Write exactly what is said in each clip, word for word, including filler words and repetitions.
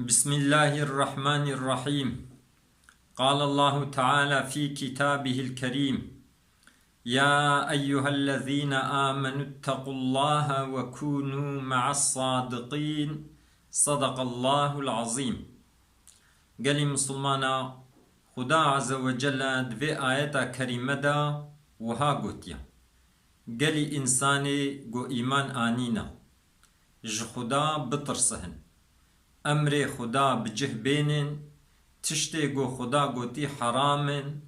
بسم الله الرحمن الرحيم. قال الله تعالى في كتابه الكريم: يا أيها الذين آمنوا اتقوا الله وكونوا مع الصادقين. صدق الله العظيم. Gelî Misilmana, Xuda Azze ve Celle di vê ayeta kerîme de wiha gotiye: Gelî însanê ku îman anîne, ji Xuda bitirsihin. Emrê Xuda bi cih bênin, tiştê ku Xuda gotî heram in,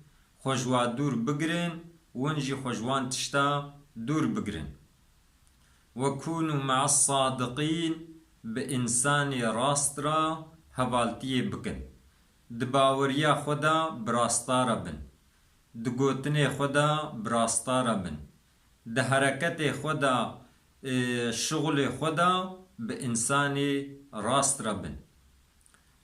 xwe ji wa dûr bigirin, win jî xwe ji wan tişta dûr bigirin. Ve kûnû me'as sadiqîn, bi însanê rast re hevaltiyê bikin. Di baweriya xwe de bi rasta re bin. Di gotinê xwe de bi rasta re bin. Di hereketê xwe de, e, şixulê xwe de bi însanê rast re bin.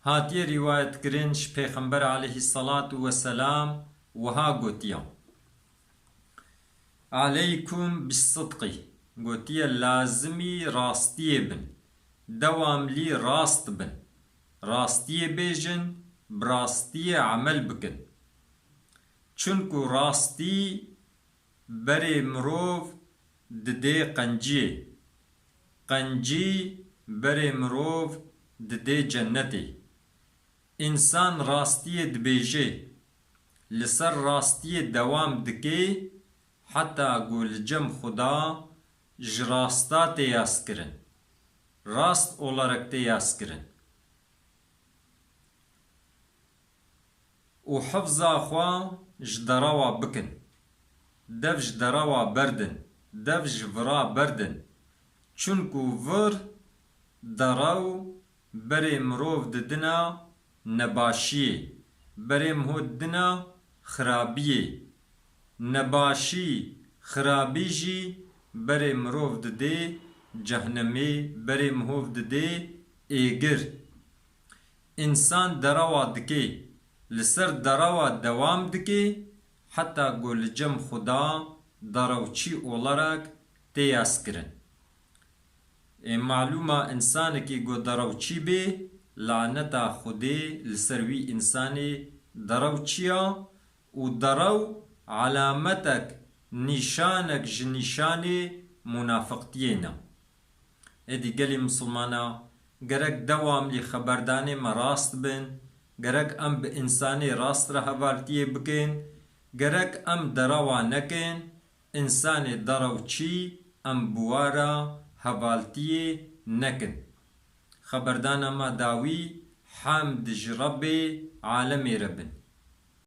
Hatiye rîwayetkirin ji Pêxember aleyhisselatu vesselam wiha gotiye: Aleykum bis-sidqî, gotiye, lazimî rastiyê bin, dewamlî rast bin, rastiyê bêjin, bi rastiyê emel bikin. Çunku rastî berê mirov didê qenciyê, qencî berê mirov didê cennetê. Însan rastiyê dibêje, li ser rastiyê dewam dike, heta ku li cem Xuda ji rasta tê yazkirin, rast olarak tê yazkirin. Û hifza xwe ji derewa bikin. Dev ji derewa berdin, dev ji vira berdin. Çunku vir, derew, berê mirov didina nebaşiyê, berê miho didina xirabiyê. Nebaşî, xirabî jî berê mirov didê cehnemê, berê mirov didê êgir. Însan derewa dike, li ser derewa dewam dike, heta ku li cem Xuda derewçî olarak tê yazkirin. Ê, malûm e, însanekî ku derewçî bê, laneta Xwedê li ser wî însanê derewçî ya û derew alametek, nîşanek ji nîşanê munafiqtiyê ne. Êdî gelî misilmana, gerek dewamlî xeberdanê me rast bin, gerek em bi însanê rast re hevaltiyê bikin, gerek em derewa nekin, însanê derewçî em bi wa re hevaltiyê nekin. Xeberdana me dawî hemd ji Rebbê alemê re bin.